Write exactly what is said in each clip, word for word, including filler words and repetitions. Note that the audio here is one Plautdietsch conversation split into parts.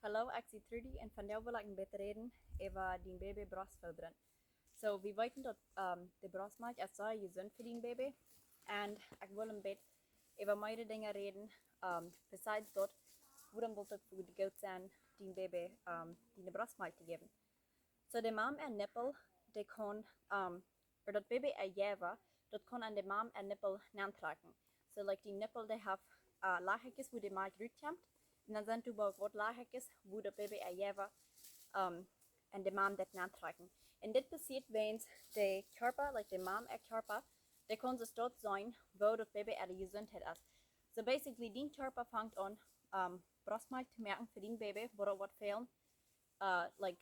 Hallo, ekj sie Trudy un vondoag well ekj een bät räden äwa dien Baby Brost foodren. So, wie weeten daut, ähm, de Brostmalkj es sea jesunt fa dien Baby. Un ekj well een bät äwa mea Dinja räden, ähm, besides daut, wuarom daut uk fa die goot es, dien Baby, ähm, diene Brostmalkj to jäwen. So, de Mam äa Nippel, dee kaun, ähm, ooda daut Baby äa Jäwa, daut kaun aun de Mam äa Nippel nantrakjen. So, like, dien Nippel, dee haft, äh, Lajchakjes, wua de Malkj rutkjemt. Un dan sent doa uk waut Lajchakjes, wua daut Baby äa Jäwa, ähm, aun de Mam deit nantrakjen. Un dit passieet, wiels de Kjarpa, like, de Mam äa Kjarpa, dee kaun soo stoakj sennen, woo daut Baby äare Jesuntheit es. So, basically, dien Kjarpa fangt aun, ähm, Brostmalkj to moaken fa dien Baby, wua daut woat fälen, äh, like,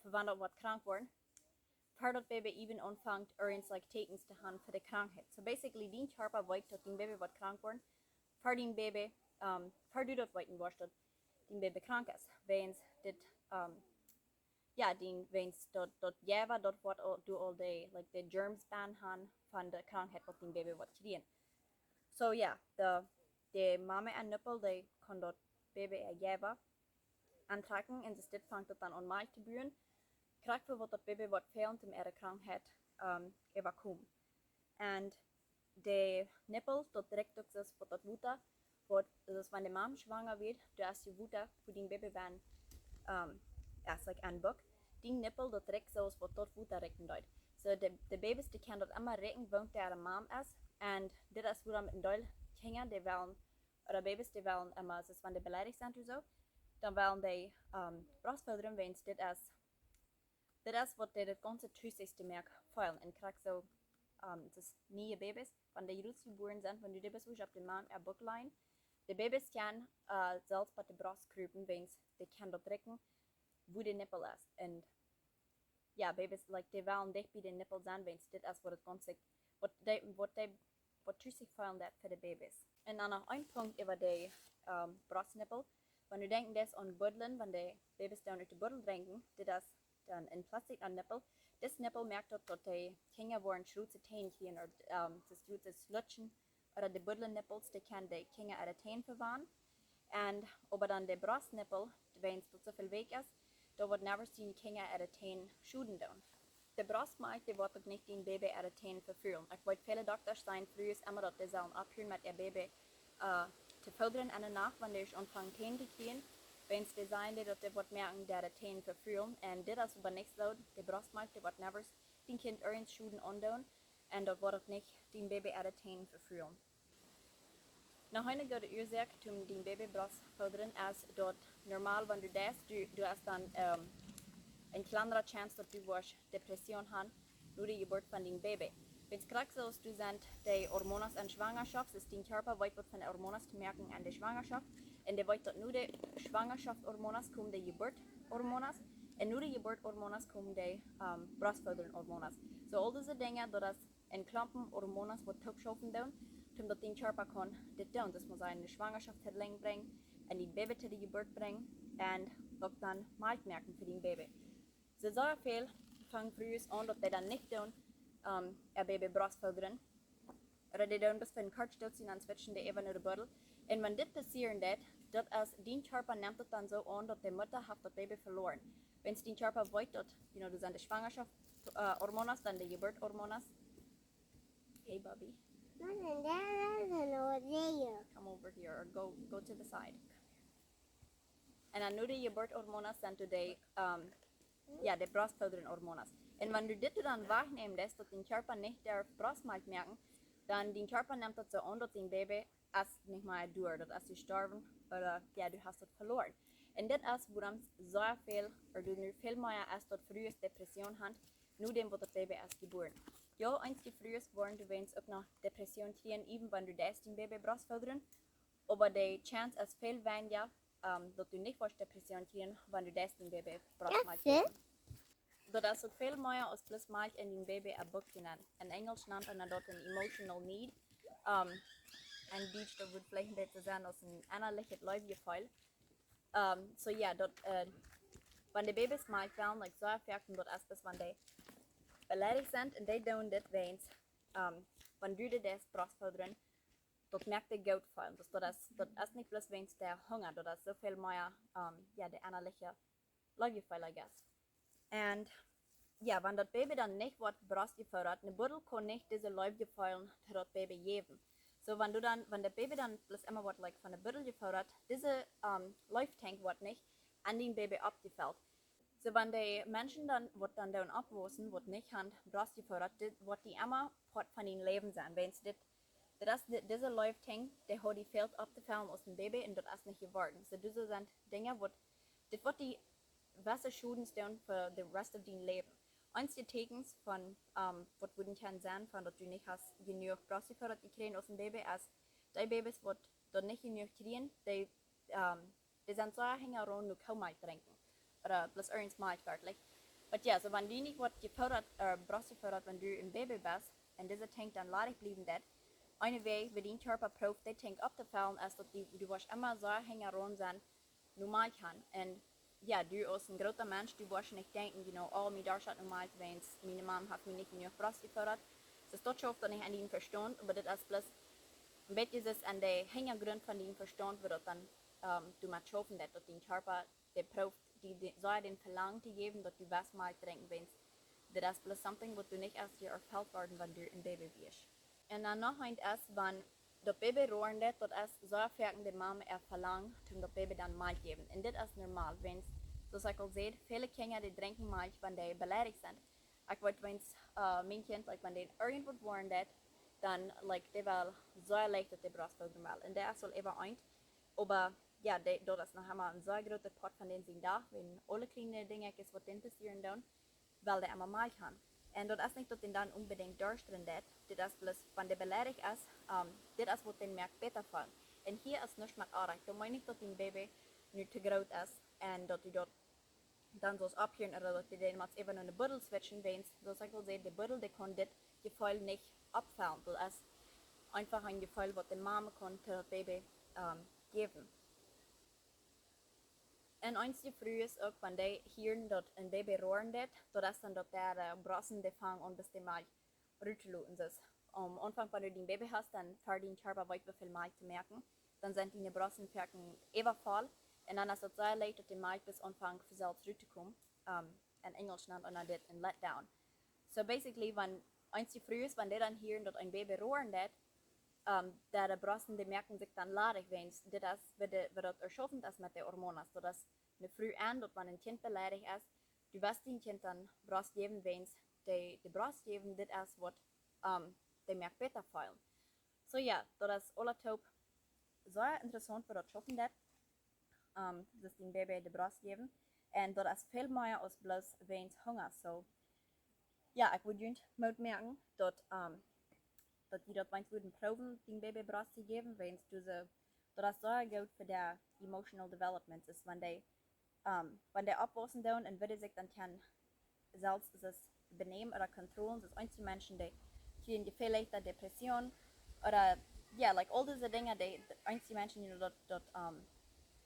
fa wan daut woat krank woaren, ver daut Baby even aunfangt, irjent, like, Teakjens to haben fa de Krankheit. So, basically, dien Kjarpa weet daut dien Baby woat krank woaren, ver dien Baby, ähm, ver du daut weeten woascht, daut dien Baby krank es. Wiels dit, ähm, jo, dien, wiels daut, daut Jäwa, daut woat aul, doa aul de, like, de germs bennen haben von de Krankheit, waut dien Baby woat kjrieen. So, jo, de, de Mam äa Nippel, dee kaun daut Baby äa Jäwa auntrakjen un soo dit fangt daut dan aun Malkj to buen. Krakjt fa waut daut Baby woat fälen, om äare Krankheit, ähm, äwakomen. Un de Nippel, daut drekjt uk soo waut daut Wota, waut, soo aus wan de Mam schwanga woat, daut es je Wota, wua dien Baby wan, ähm, es, like, aunbukt. Dien Nippel, daut drekjt soo aus waut daut Wota drekjen deit. So, de, de Babys, dee kjennen daut emma rikjen, woo de Mam es. Un dit es wuarom een Deel Kjinja, dee wellen, ooda Babys, dee wellen emma, soo aus wan dee beleidicht sent ooda soo, dan wellen dee, ähm, Brost foodren, wiels dit es, dit es waut dee daut gaunze Tusich to moaken feelen. Un krakjt soo, ähm, daut es niee Babys, wan dee jrods jebuaren sent, wan du dee best, wua opp de Mam äa Buck lijen. De Babys kjennen, äh, selfst bie de Brost krupen, wiels dee kjennen daut rikjen, wua de Nippel es. Un jo, Babys, like, dee wellen dicht bie de Nippel sennen, wiels dit es waut daut gaunze, waut dee, waut dee, waut tusich feelen deit fa de Babys. Un dan noch een Punkt äwa de, ähm, Brostnippel. Wan du denkjen deist aun Buddlen, wan de Babys dan ut de Buddel drinkjen, dit es dan een Plastik aun Nippel. Dis Nippel moakt daut, daut de Kjinja woaren schrootse Täne kjrieen, ooda, ähm, daut schrootse Lutschen, ooda de Buddlennippels, dee kjennen de Kjinja äare Täne vewannen. Un oba dan de Brostnippel, wiels daut soo väl weakj es, daut woat never dien Kjinja äare Täne schoden doonen. De Brostmalkj, dee woat uk nich dien Baby äare Täne vefulen. Ekj weet, väle Doktasch sajen Frues emma, daut dee sellen opphieren met äa Baby, äh, to foodren enne Nacht, wan dee aunfangen Täne to kjrieen. Wiels dee sajen, daut dee woat moaken, daut de Täne vefulen. Un dit es oba nich soo. De Brostmalkj, dee woat never dien Kjint irjent Schoden aundoonen. Un daut woat uk nich dien Baby äare Täne vefulen. Noch eene goode Uasoak, om dien Baby Brost foodren, es daut normal, wan du deist, du, du hast dan, ähm, een kjlandra Chance, daut du woascht Depression haben, no de Jeburt von dien Baby. Wiels krakjt soo aus du sent de Hormonen en Schwangerschaft, es dien Kjarpa weet waut von de Hormonen to moaken aun de Schwangerschaft. Un dee weet daut no de Schwangerschaft Hormonen komen de Jeburt Hormonen. Un no de Jeburt Hormonen komen de, ähm, Brost foodren Hormonen. So, aul dise Dinja, daut es een Klompen Hormonen waut toopschaufen doonen, om daut dien Kjarpa kaun dit doonen. Daut mott sennen, de Schwangerschaft to Enj brinjen un dien Baby to de Jeburt brinjen un uk dan Malkj moaken fa dien Baby. So, sea väl fangen Frues aun, daut dee dan nich doonen, ähm, äa Baby Brost foodren. Ooda dee doonen bloos fa een korte Tiet un dan switchen dee äwa no de Buddel. Un wan dit passieren deit, daut es, dien Kjarpa nemt daut dan soo aun, daut de Mutta haft daut Baby veloaren. Wan dien Kjarpa weet daut, you know, du sent de Schwangerschaft, äh, Hormonen, dan de Jeburt Hormonen. Hey, Bubby. Mama, Dad, I don't know what they are. Come over here or go, go to the side. Un dan no de Jeburt Hormonen sent doa de, ähm, jo, de Brost foodren Hormonen. Un wan du dit dan wajchnemmst, daut dien Kjarpa nich derf Brostmalkj moaken, dan dien Kjarpa nemt daut soo aun, daut dien Baby es nich mea doa, daut es jestorwen, ooda, jo, du hast daut veloaren. Un dit es wuarom sea väl, ooda nu väl mea es daut Frues Depression haben, no däm waut daut Baby es jebuaren. Jo, eenje Frues woaren doawäajen uk noch Depression kjrieen, even wan du deist dien Baby Brost foodren. Oba de Chance es väl weinja, ähm, daut du nich woascht Depression kjrieen, wan du deist dien Baby Brost Malkj jäwen. Daut es uk väl mea aus bloos Malkj en dien Baby äa Buck to nämen. En Enjlisch nant eena daut een emotional need. Ähm, en Dietsch, daut wudd veleicht een bät sennen aus een ennalichet Leewjefeel. Ähm, so jo, daut, äh, wan de Babys Malkj wellen, like, soo effekten, daut es bloos wan dee beleidicht sent un dee doonen dit, wiels, ähm, wan du dee deist Brost foodren, Daut moakt dee goot feelen. Dus daut es, daut es nich bloos wäajens dee Hunga, daut es soo väl mea, um, jo, dee ennaliche Leefjefeel, I guess. Un jo, wan daut Baby dan nich woat Brost jefodat, ne Buddel kaun nich dise Leefjefeel to daut Baby jäwen. So, wan du dan, wan daut Baby dan bloos emma woat, like, von ne Buddel jefodat, dise, um, Leeftank woat nich aun dien Baby oppjefelt. So, wan dee Menschen dan, waut dan doonen oppwausen, waut nich han Brost jefodat, dit woat dee emma Poat von dien Läwen sennen. Wäajens dit, dit es, di-, dise Leeftank, dee haft dee fält opptofellen aus een Baby un daut es nich jeworden. So, dise sent Dinja, waut, dit woat dee wesse Schadens doonen fa de rest of dien Läwen. Eent von de Teakjens von, um, waut wudden kjennen sennen, von daut du nich hast jenuach Brost jefodat jekjräajen aus een Baby, es, dee Babys, waut daut nich jenuach kjrieen, dee, um, dee sent sea hinjaraun no Koomelkj drinkjen. Ooda bloos irjent Melkj werkjlich. But jo, so wan du nich woascht jefodat, uh, Brost jefodat, wan du een Baby best, un dise Tank dan ladich bliewen deit, eene Wäaj, woo dien Kjarpa proowt dee Tank opptofellen, es daut du, du woascht emma sea hinjaraun sennen no Melkj han. Un jo, du aus een groota Mensch, du woascht nich denkjen, you know, oh, mien Darscht no Melkj, wäajens miene Mame haft mie nich jenuach Brost jefodat. So daut schauft dan nich aun dien Vestaunt, oba daut es bloos een bät soo aun dän Hinjagrunt von dien Vestaunt, woo daut dan, um, du motst schaufen, daut, daut dien Kjarpa dee proowt, dee, dee, soo dän Velangen to jäwen, daut du west Melkj drinkjen west. Daut es bloos something, waut du nich hast erfelt worden, wan du een Baby wieescht. Un dan noch eent es, wan daut Baby roaren deit, daut es soo foaken de Mame äa Velangen, om daut Baby dan Melkj jäwen. Un dit es normal, wäajens, soo aus ekj aul säd, väle Kjinja, dee drinkjen Melkj, wan dee beleidicht sent. Ekj weet, wäajens, uh, mien Kjint, like, wan dee irjentwaut woaren deit, dan, like, dee well soo leicht daut dee Brost fodren well. Un daut es aul äwa eent. Oba jo, dee, daut es noch emma een sea groota Poat von dän sien Dach, wan aule kjliene Dinja, waut dän passieren doonen, well dee emma Melkj han. Un daut es nich, daut dän dan onbedinjt Darscht deit. Dit es bloos, wan dee beleidicht es, um, dit es, waut dän moakt bäta feelen. Un hia es nuscht met oajch. Daut meent nich, daut dien Baby nu to groot es un daut du daut dan sust opphieren ooda daut du dän motst äwa no ne Buddel switchen, wäajens, soo aus ekj aul säd, de Buddel, dee kaun dit Jefeel nich oppfellen. Daut es eefach een Jefeel, waut de Mame kaun to daut Baby, um, jäwen. Un eenje Frues uk, wan dee hieren, daut een Baby roaren deit, daut es dan, daut de, de Brost, dee fangen aun, bie de Melkj rut to loten. Dus, aum Aunfank, wan du dien Baby hast, dan fa dien Kjarpa weet, woo väl Melkj to moaken, dan sent diene Brost foaken äwafoll. Un dan es daut sea leicht, daut de Melkj bie Aunfank von selfst rut to komen. Um, en Enjelsch nant eena dit een letdown. So basically, wan eenje Frues, wan dee dan hieren, daut een Baby roaren deit, um, de, de Brost, dee moaken sikj dan ladich, wäajens dit es, woo de, woo daut erschaufen es met de Hormonen. Daut es ne Fru aun, daut wan een Kjint beleidicht es, du west dien Kjint dan Brost jäwen, wäajens de, de Brost jäwen, dit es, waut, um, dee moakt bäta feelen. So jo, daut es aulatoop sea interessaunt, woo daut schaufen deit. Um, daut dien Baby de Brost jäwen. Un daut es väl mea aus bloos wäajens Hunga. So, jo, ekj wudd junt Moot moaken, daut, um, daut jie daut weens wudden proowen, dien Baby Brost to jäwen, wäajens du soo, daut es sea goot fa de emotional development, es wan dee, um, wan dee oppwausen doonen un woo dee sikj dan kjennen selfst, daut es benämen ooda kontrollen, daut eenje Menschen, dee kjrieen Jefeele, daut Depression, ooda, jo, like, aul dise Dinja, dee, eenje Menschen, you know, daut, daut, um,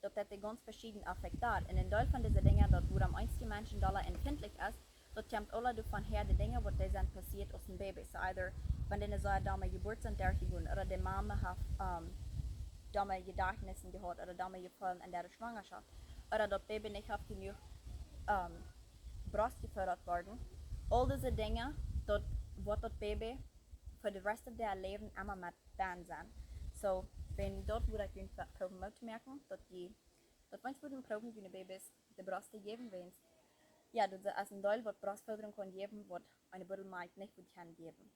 daut, daut dee gaunz veschieden affektieren. Un een Deel von dise Dinja, daut wuarom eenje Menschen dolla empfindlich es, daut kjemt aula doavon häa, de Dinja, waut dee sent passieet aus een Baby. So either, wan dee ne sea domme Jeburt sent derchjegonen, ooda de Mame haft, um, domme Jedajchtnisse jehaut, ooda domme Jefeele en de Schwangerschaft, ooda daut Baby nich haft jenuach, um, Brost jefodat worden. Aul dise Dinja, daut woat daut Baby fa de rest of äa Läwen emma met bennen sennen. So, wan daut wudd ekj junt proowen Moot to moaken, daut jie, daut weens wudden proowen, june Babys de Brost to jäwen, wäajens, jo, daut es een Deel, waut Brostfodrunk kaun jäwen, waut eene Buddel Melkj nich wudd kjennen jäwen.